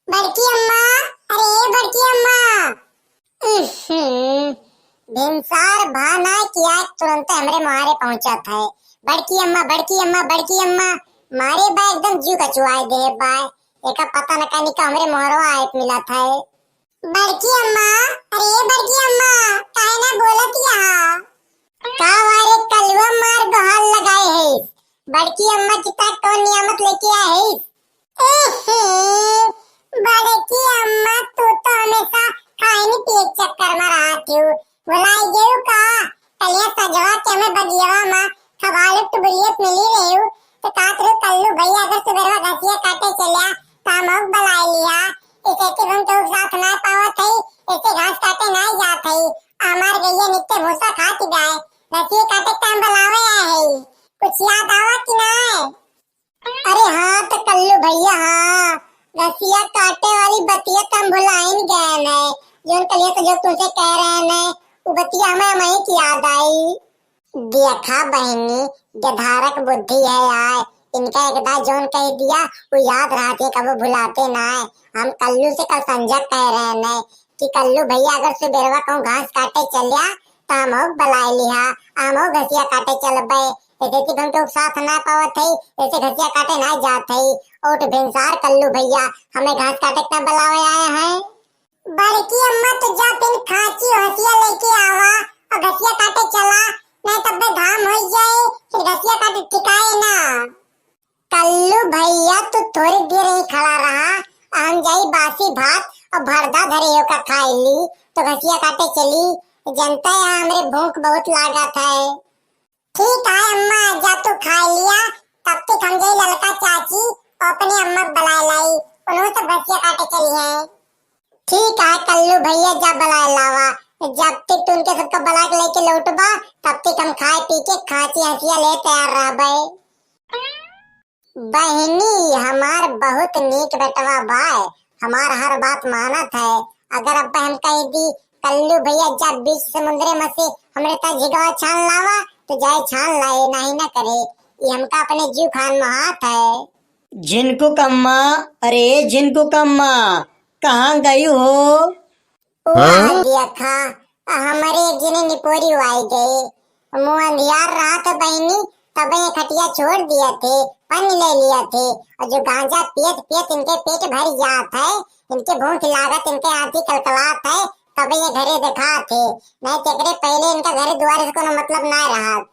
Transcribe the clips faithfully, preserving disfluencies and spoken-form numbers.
बड़की अम्मा, अरे बड़की अम्मा। उहुं, भिनसार भा ना कि आए तुरंते हमरे मुहारे पहुँचत है। बड़की अम्मा, बड़की अम्मा, बड़की अम्मा, मारे बा एकदम जीव कचुआए देहे बा। एका पता न कानी का हमरे मुहरवा आए मिलत है। बड़की अम्मा, अरे बड़की अम्मा, काहे ना बोलत या? का वारे कलुआ मार गोहार लगाए है? बड़की अम्मा की ता कौन नियामत लेके आए है? एहे, बड़की अम्मा, तू तो हमेशा खाए नहीं पिए के चक्कर में रहत हो। भुलाई गयो का? कलिया सजवा के हमें बगियावा में खबाल टुबरियत मिली रहे हो, तो कात रे कल्लू भैया अगर सुबेरवा घसिया काटे चलिया, तो हम ओक बलाई लिहा। इसे कि हम तो साथ ना पावत है, इसे घास काटे ना जात है। हमार गैया नित्य भूसा खाती जाए, घसिया काटे काम बलावे आए है। कुछ याद आवा कि ना? अरे हाँ, तो कल्लू भैया, हाँ, घसिया काटे वाली बतिया तो हम भुलाइन गए न। जोन कलिया से जो तुमसे कह रहे न, वो बतिया हमें, हमें की याद आई। देखा बहिनी, गधारक बुद्धि है आय, इनका एक बार जोन कह दिया, वो याद रहते, कबो भुलाते ना है। हम कल्लू से कल संझा कह रहे न कि कल्लू भैया अगर सुबेरवा कहूँ घास काटे चलिया, तो हम ओक बलाई लिहा, हम ओक घसिया काटे चलबे। ऐसे कि हम तो साथ ना पावत है, ऐसे घसिया काटे ना जात है। उठ भिनसार कल्लू भैया, हमें घास काटे ना बुलावे आए हैं। बड़की अम्मा तो जा पिन खांची हसिया लेके आवा और घसिया काटे चला, नहीं तब बे घाम हो जाए, फिर घसिया काटे ठिकाए ना। कल्लू भैया, तू थोड़ी देर ही खड़ा रहा, हम जाई बासी भात और भरदा धरे हो का खाई ली, तो घसिया काटे चली। जनता है, हमरे भूख बहुत लागत है। ठीक है अम्मा, जा तू खाई लिया, तब तक हम जाई ललका चाची और अपने अम्मा के बुलाए लाई, उन्हों से घसिया काटे चली है। ठीक है कल्लू भैया, जा बुलाए लावा, जब तक तू उनके सबका बुला के लेके लौटबा, तब तक हम खाए पी के खांची हसिया ले तैयार रहबे। बहिनी, हमार बहुत नीक बेटवा बाय, हमार हर बात मानत है। अगर अब हम कह दी, "कल्लू भैया, जा बीच समुद्रे में से हमरे ता झिगवा छान लावा," तो जाए छान लाए, नहीं ना करे। ये हमका अपने जीव खान मोहात है। झिनकुक अम्मा, अरे झिनकुक अम्मा, कहाँ गई हो? वाह हाँ? देखा, हमरे एक जने निपोरी आई गए। मुँह अंधियार रहा था बहिनी, तबे ये खटिया छोड़ दिया थे, पानी ले लिया थे। और जो गांजा पियत पियत इनके पेट भर जात है, इनके भूख लागत, इनके आँखी कलकलात है, तबे ये घरे देखा थे। नहीं तो एकरे पहले इनका घरे दुआरे से कोनो मतलब ना रहा।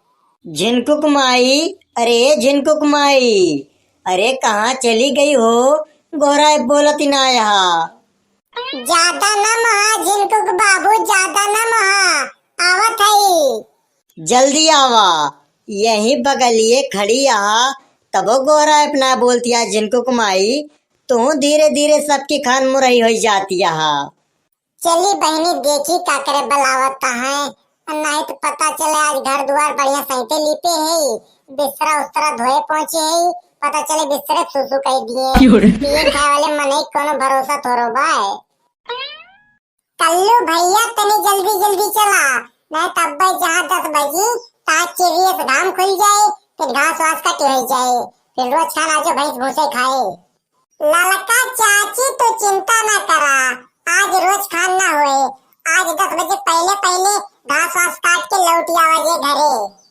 झिनकुक माई, अरे झिनकुक माई, अरे कहाँ चली गई हो? गोहराए बोलत ही ना यहाँ। ज्यादा न मोहा झिनकुक बाबू, ज्यादा न मोहा, आवत हई। जल्दी आवा, यही बगलिए खड़ी आहा, तबो गोहराए अपना बोलतिया झिनकुक माई, तू धीरे धीरे सबकी खान मुरही होई जातिया हा। चली बहिनी देखी काकरे बलावत है, नहीं तो पता चले आज घर दुआर बढ़िया सैंते लीपे है, बिस्तरा उस्तरा धोए पहुँचे है, पता चले बिस्तरे सुसु कह दिए। क्यों रे? पिए खाए वाले मनई कोनो भरोसा थोरो बाय। कल्लू भैया तनी जल्दी जल्दी चला, नहीं तब भाई जहाँ दस बजी ता चिड़िया से घाम खुल जाए, फिर घास वास कटे हो जाए, फिर रोज खाना जो भैंस भूसे खाए। ललका चाची, तू चिंता ना करा, आज रोज खान ना होए। आज दस बजे पहले पहले घास वास काट के लौट आवा जे घरे।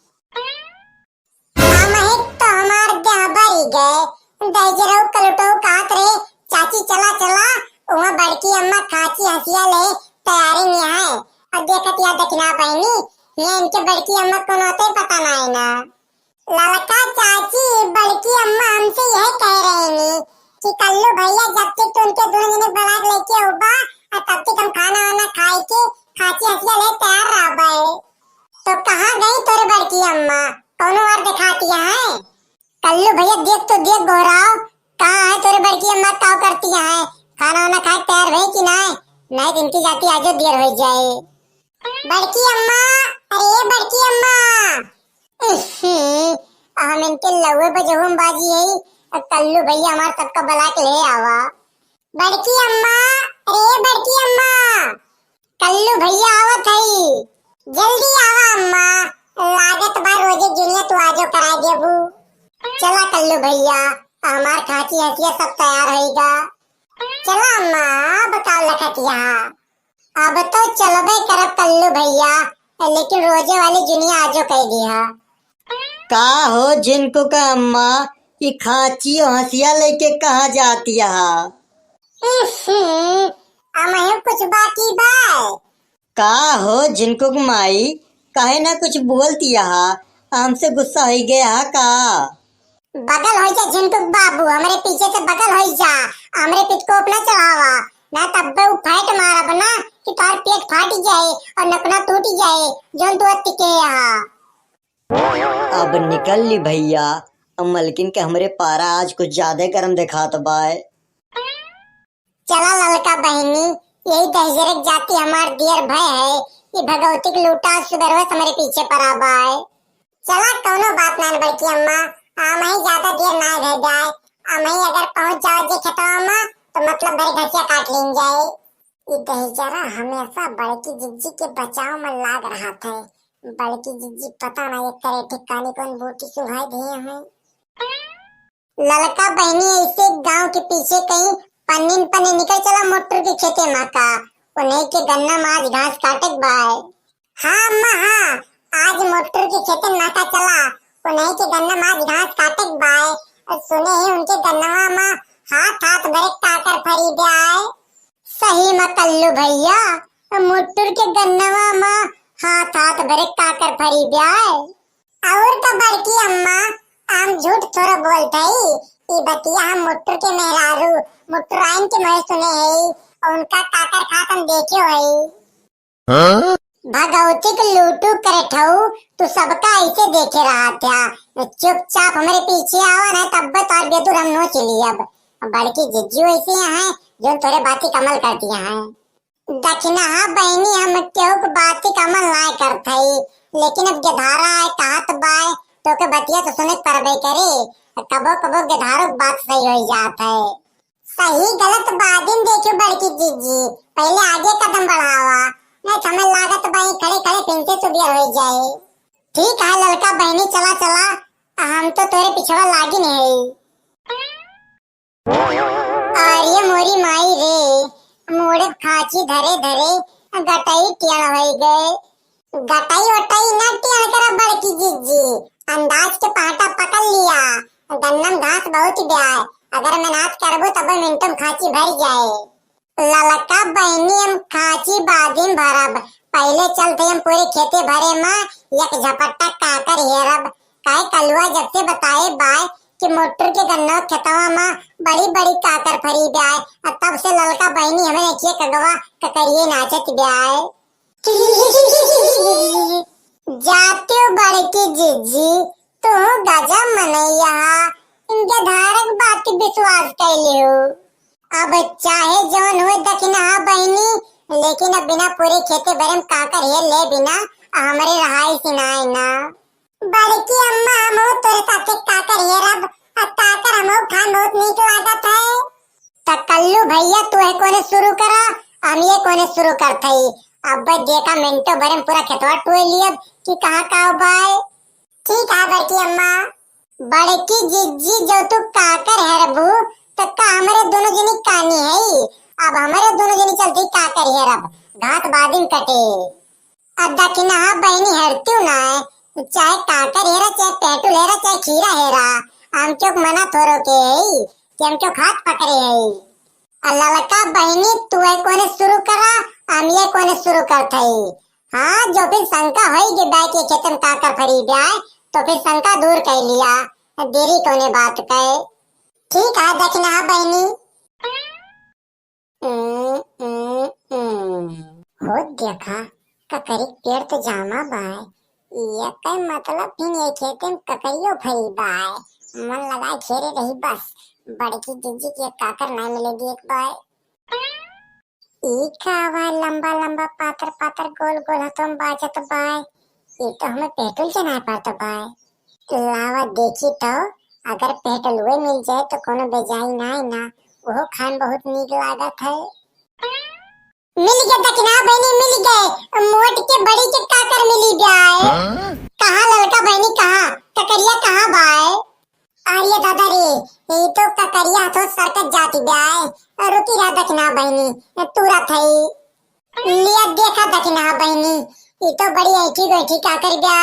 हम ही तो हमार देह बरी गए, दहिजरऊ कलुटऊ कहत रहे, "चाची चला चला, वहाँ बड़की अम्मा खांची हसिया ले तैयारी में है।" और देखत या दखिना बहिनी, ये इनके बड़की अम्मा कौन होते पता ना है ना। ललका चाची, बड़की अम्मा हमसे यह कह रही नी कि कल्लू भैया जब तक तू उनके दोनों जने बुला के लेके आउबा, और तब तक हम खाना वाना खाए के खांची हसिया ले तैयार रहबे। तो कहाँ गई तोरे बड़की अम्मा? कौनो और दिखाती है? कल्लू भैया देख तो देख गोहराओ, कहाँ है तोरे बड़की अम्मा, का करती है? खाना वाना खाए तैयार भई कि ना? नहीं तो इनकी जाती आजो देर हो जाए। बड़की अम्मा, अरे बड़की अम्मा। इही, हम इनके लउए बजहुम बाजी है, अब कल्लू भैया हमार सबका बुला के ले आवा। बड़की अम्मा, अरे बड़की अम्मा। कल्लू भैया आवत हई। जल्दी आवा अम्मा, लागत बा रोजे जुनिया तू आजो कराई देबू। चला कल्लू भैया, हमार खांची हसिया सब तैयार होइगा। चला रखत यहाँ। अब तो चलबे करब कल्लू भैया, लेकिन रोजे वाली जुनिया आजो कह दिया। का हो झिनकू का अम्मा, ई खांची और हंसिया लेके कहाँ जाती है? हम्म, अमहू कुछ बाकी बा। का हो झिनकू की माई, काहे ना कुछ बोलती है? हमसे गुस्सा हो गया है का? बगल हो जा झिनकू बाबू, हमरे पीछे से बगल हो जा, हमरे पितकोप ना चढ़ावा, ना तब्बे उ फैट मारब ना कि तोर पेट फाट जाए और नकना टूट जाए, जोन तू अत्ती के यहाँ। अब निकल ली भैया, अब मलकिन के हमरे पारा आज कुछ ज्यादा गरम देखात बाय। चला ललका बहिनी, यही दहिजरक जाति हमार दियर भय है, ये भगवती के लूटा सुबह रोज हमरे पीछे पड़ा बाय। चला कौनो बात ना बड़की अम्मा, आमही ज्यादा देर ना रह जाए, आमही अगर पहुंच जाओ जे खेतवा में तो मतलब भर घसिया काट लीन जाए। ई दहिजरा हमेशा बड़की जिज्जी के बचाव में लाग रहा था। बड़की जिज्जी पता ना एक करे ठिकाने कौन बूटी सुंघाई दिए हैं। ललका बहिनी ऐसे गांव के पीछे कहीं पन्नीन पन्नी निकल चला मोटर के खेते मा का, उन्हें के गन्ना मा आज घास काटे के बाय। हाँ अम्मा हाँ, आज मोटर के खेते मा का चला, उन्हें के गन्ना मा आज घास काटे के बाय। सुने ही उनके गन्नवा मा हाथ हाथ भरे काकर फरी ब्याय। सही मा कल्लू भैया, मोटर के गन्नवा मा हाथ हाथ भरे काकर फरी ब्याय। और का बड़की अम्मा, हम झूठ थोड़ा बोलत हई, ई बतिया हम मोटर के मेहरारू, मोटराइन के मुँहे सुने हई, और उनका काकर खात हम देखे हई। हाँ? भगवती के लूटू करे ठऊ, तू सबका ऐसे देखे रहा था। चुपचाप हमरे पीछे आवा ना, तब तोर बेदुर हम नोच लियब। बड़की जिज्जू ऐसे हैं, जो तोरे बाती कमल कर दिया है। दखिनहा बहिनी, हम केहू के बाती कमल नाय करत हई, लेकिन अब गेधारा आय कहत बाय, तोके बतिया तो सुने के परबे करे। कबो कबो गेधारो के बात सही हो जात है। सही गलत बादिन देखियो बड़की जिज्जी, पहले आगे कदम बढ़ावा, नहीं तो हमें लागत बाय खड़े खड़े फिर से सुबिया हो जाए। ठीक है ललका बहिनी, चला चला, हम तो तोरे पिछवा लागिन है। अरे मोरी माई रे, मोड़े खांची धरे धरे गटई टेढ़ होई गए। गटई वटई ना टेढ़ करा बड़की जिज्जी, अंदाज के पाटा पकड़ लिया। गन्नम घास बहुत ब्याय, अगर मेहनत करबो तब मिनटम खांची भर जाए। ललका बहिनी हम खांची बादिन भरब, पहले चलते हम पूरे खेते भरे मा एक झपट्टा काकर हेरब। काहे कलुआ जब से बताए बाय कि मोटर के गन्ना खेतवा मा बड़ी बड़ी काकर फरी ब्याय, आ तब से ललका बहिनी हमें अखिए कगवा ककरिए नाचत ब्याय। जातियो बड़की जिज्जी, तू गजब मनैया, इनके धारक बात के विश्वास कैले हो। अब चाहे जवन होए दखिनहा बहिनी, लेकिन अब बिना पूरे खेते भरे में काकर हेर ले बिना हमरे रहाई सिनाए ना। बड़की अम्मा, हमहू तोरे साथे काकर हेरब, आ काकर हमहू खान बहुत नीक लागत है। त कल्लू भैया, तू है कोने शुरू करा, हम ये कोने शुरू करत हई। अब देखा मिनटो भरे में पूरा खेतवा टोए लियब कि कहाँ का बाय। ठीक है बड़की अम्मा। बड़की जिज्जी, जो तू काकर हेरबू, त का हमरे दोनों जनी कानी है? अब हमरे दोनों जनी चलती काकर हेरब, घास बादिन कटे। अब दखिनहा बहिनी हेरतियो ना है, चाहे काकर हेरा, चाहे पेटुल हेरा, चाहे खीरा हेरा, हम क्यों मना थोरो के है कि हम क्यों हाथ पकड़े है। आ ललका बहिनी, तू है कोने शुरू करा, हम ये कोने शुरू करत हई। हाँ, जो फिर शंका होई कि बाय के खेतन काकर फरी ब्याय, तो फिर शंका दूर कर लिया, देरी कोने बात के। ठीक है, दखिनहा बहिनी। उम, उम, उम। हो देखा, ककरी के पेड़ तो जामा बाय, ये कई मतलब फिर ये खेते में ककरियो फरी बाय। मन लगाए घेरे रही बस, बड़की जिज्जी के काकर ना मिले देख बाय। ई का आवाज लंबा लंबा पातर पातर गोल गोल हथों में बाजत बाय? ई तो हमें पेटुल के ना पड़त बाय। लावा देखी तो, अगर पेटुलुए मिल जाए तो कोनो बेजाई ना है ना, ओहो खान बहुत नीक लागत है। मिल गए दखिनहा बहिनी, मिल गए। मोट के बड़ी के काकर मिली जाए। हाँ? कहाँ ललका बहिनी, कहाँ? ककरिया कहाँ बाय? अरे दादा रे, ई तो ककरिया तो सरकत जाती बा। रुकी रहा दखिनहा बहिनी, तुरत है। लिया देखा दखिनहा बहिनी, ई तो बड़ी ऐठी बैठी काकरी बा।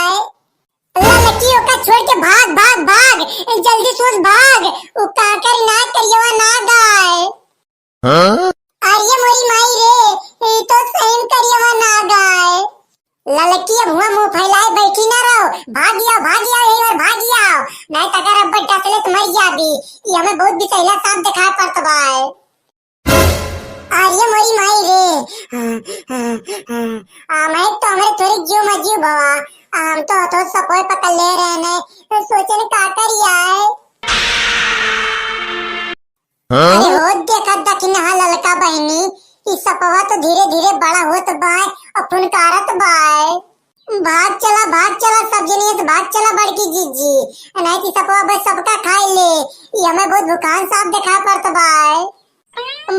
ललकी ओका छोड़ के भाग, भाग, भाग, जल्दी सोच भाग, उ काकरी ना करियवा ना गाय। हाँ? अरे मोरी माई रे, ई तो सही में करियवा ना गाय। ललकी अब हुआ मुंह फैलाए बैठी ना रहो, भाग जाओ, भाग जाओ, यही बार भाग जाओ, नहीं तो अगर अब डसले तो मर जाबी। ई हमें बहुत बिसैला सांप दिखाई पड़त बाय। अरे मोरी माई रे, हाँ, हाँ, हाँ, आ, मैं तो हमरे थोड़ी जियो मजियो बाबा, हम तो हथो सपोय पकड़ ले रहे ने, तो सोचे ने का करी आए। हाँ? अरे हो देखा दखिनहा ललका बहिनी, ई सपवा तो धीरे धीरे बड़ा होत बाय और फुनकारत बाय। भाग चला, भाग चला सब जनियत, भाग चला बड़की जिज्जी, नहीं तो सपवा बस सबका खाई ले। ई हमें बहुत भुखान सांप दिखाई पड़त बाय।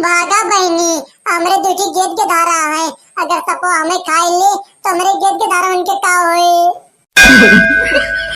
भागा बहिनी, हमरे दुखी गेद के धारा है, अगर सपवा हमें खाई ले तो हमरे गेद के धारा उनके का होए।